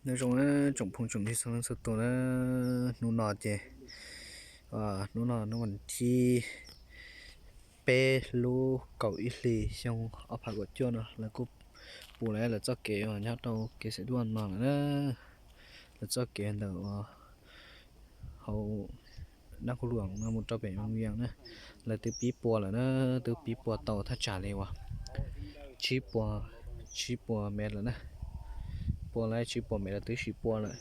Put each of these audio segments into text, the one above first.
Nyob zoo na tsoom phooj tsoom ywg txhua leej txhua tus na, hnub no ces, hnub no hnub vas thib peb lub kaum ib hlis xyoo ob phav kaum cuaj no lawv kuj pus lawv txoj kev uas nyob rau kev xav duaj no lawm na, lawv txoj kev ntawm uas hauv Nab Khuj Luam no mus rau pem Moo Vias na, lawv twb pib pua lawm na, twb pib pua tau thaj tsam li uas tsib puas, tsib puas mev lawm na, pua lawm tsib puas mev lawv twb sim pua lawm.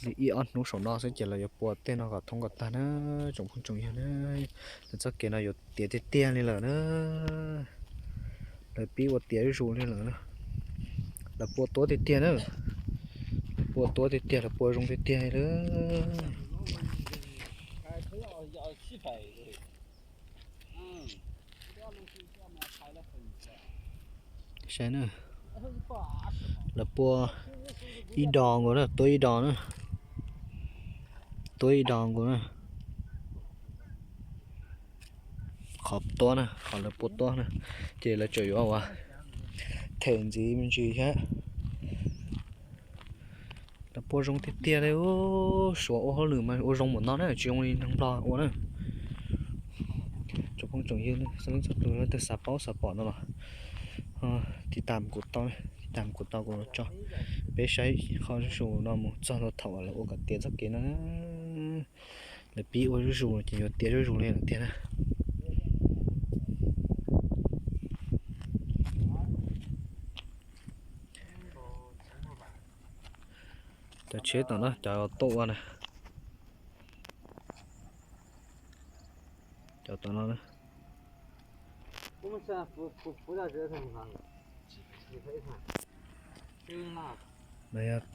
Li ib ob hnub saum no xwb ces lawv yuav pua tej no kom thoob kom tag na, tsoom phooj tsoom ywg na. Lawv txoj kev no yuav tiav tiag tiag li lawm na. Lawv pib ua tiav zuj zus li lawm na. Lawv pua tuab tiag tiag na. Lawv pua tuab tiag tiag, lawv pua zoo tiag tiag li lawm. Saib na, lawv pua ib do nkaus na, tuab ib do na, tuab ib do nkaus na. Qhov tuab na, qhov lawv pua tuab na, ces lawv tseem yuav ua them ntxiv me ntsis thiab. Lawv pua zoo tiag tiag li, suav ua hauj lwm mas ua zoo npaum no na, tsis zoo li neeg Nplog ua na. Tsoom phooj tsoom ywg, txhua leej txhua tus leej twg xav paub xav pom no los tiv tam kuv tau, tiv tam kuv tau kuv tso peb saib qhov zuj zus no mus txog rau thaum lawv ua kom tiav txoj kev no na. Lawv pib ua zuj zus ces yuav tiav zuj zus li lawm tiag na. Cov tsheb tom no cov tuaj ua na. Cov tom no na.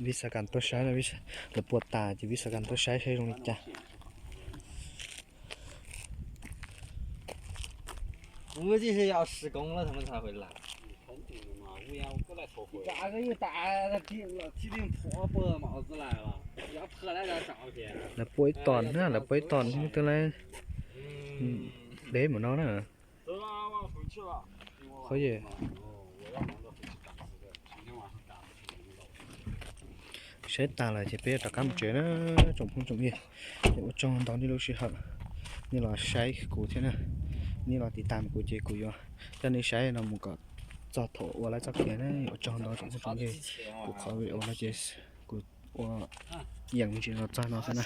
Vij Xav Kas tuaj saib, lawv pua tas ces Vij Xav Kas tuaj saib saib zoo li cas. Lawv pua ib tom na, lawv pua ib tom twb lawv deb mus no na. Qhov saib tas lawm ces peb rov qab mus tsev na, tsoom phooj tsoom ywg. Ces ua tsaug ntau nej lub sij hawm, nej los saib kuv thiab na, nej los tiv tam kuv ces kuv yuav coj nej saib no mus kom txog thaum ua lawv txoj kev na. Ua tsaug ntau tsoom phooj tsoom ywg, kuv qhov video no ces kuv ua yeem ntsis los txog no xwb na.